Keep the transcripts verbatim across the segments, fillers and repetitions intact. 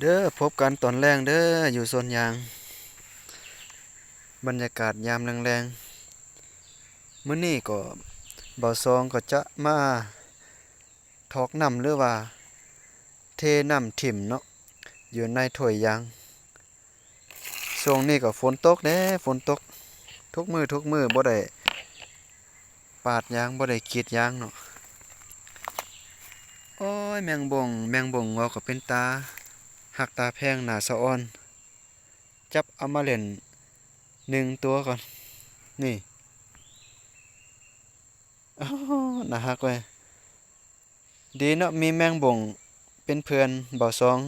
เด้อ พบกันตอนแลงเด้อ อยู่สวนยาง บรรยากาศยามแลงๆ มื้อนี้ก็บ่าวซองก็จะมาถอกน้ำหรือว่าเทน้ำถิ่มเนาะ อยู่ในถ้วยยาง ช่วงนี้ก็ฝนตกเด้ ฝนตก ทุกมื้อ ทุกมื้อ บ่ได้ปาดยาง บ่ได้กรีดยางเนาะ โอ้ย แมงบ่ง แมงบ่งงอกก็เป็นตาฮักตาแพง หน้าสะออน จับเอามาเล่นหนึ่งตัวก่อน นี่ อ้าว น่าฮักเว้ย ดีเนาะ มีแมงบ่งเป็นเพื่อนบ่าวซอง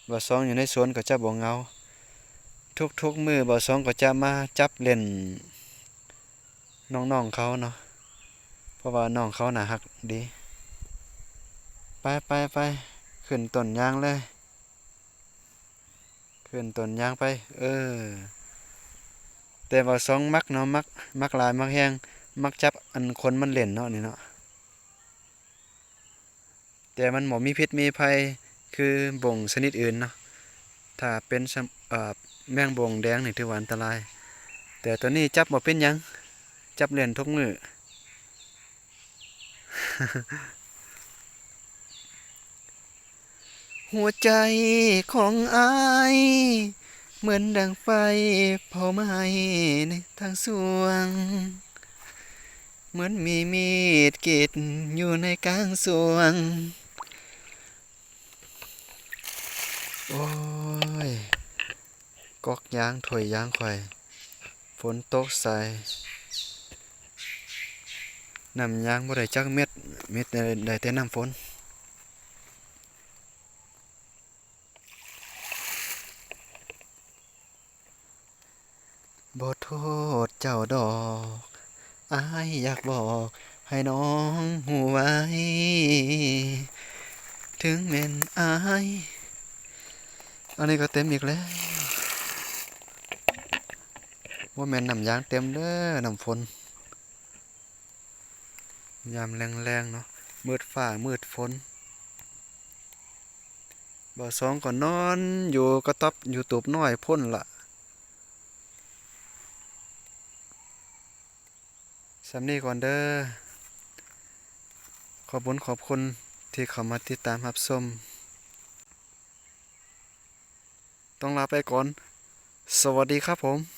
บ่าวซองอยู่ในสวนก็จะบ่เหงา ทุกๆ มื้อบ่าวซองก็จะมาจับเล่นน้องๆ เขาเนาะ เพราะว่าน้องเขาน่าฮักดี ไปไปไป ขึ้นต้นยางเลย ขึ้นต้นยางไป เออ แต่บ่าวซองมักเนาะ มัก มักหลาย มักแฮง มักจับอันคนมันเล่นเนาะ นี่เนาะ แต่มันบ่มีพิษมีภัยคือบ่งชนิดอื่นเนาะ ถ้าเป็นสำ เอ่อ แมงบ่งแดงนี่ถือว่าอันตราย แต่ตัวนี้จับบ่เป็นหยัง จับเล่นทุกมื้อ หัวใจของอ้าย เหมือนดังไฟเผาไหม้ในทางสวง เหมือนมีมีดกรีดอยู่ในกลางสวง โอ้ย ก๊อกยางถ้วยยางข่อย ฝนตกใส่ น้ำยางบ่ได้จักเม็ด เม็ดได้ ได้แต่น้ำฝน บ่โทษเจ้าดอก อ้ายอยากบอกให้น้องฮู้ไว้ ถึงแม่นอ้าย อันนี้ก็เต็มอีกแล้ว ว่าแม่นน้ำยางเต็มเด้อ น้ำฝน ยามแลงๆ เนาะ มืดฟ้ามืดฝน บ่าวสองก็นอนอยู่กระต๊อบอยู่ตูบน้อยพุ้นละ ส่ำนี้ก่อนเด้อ ขอบบุญขอบคุณที่เข้ามาติดตามรับชม ต้องลาไปก่อน สวัสดีครับผม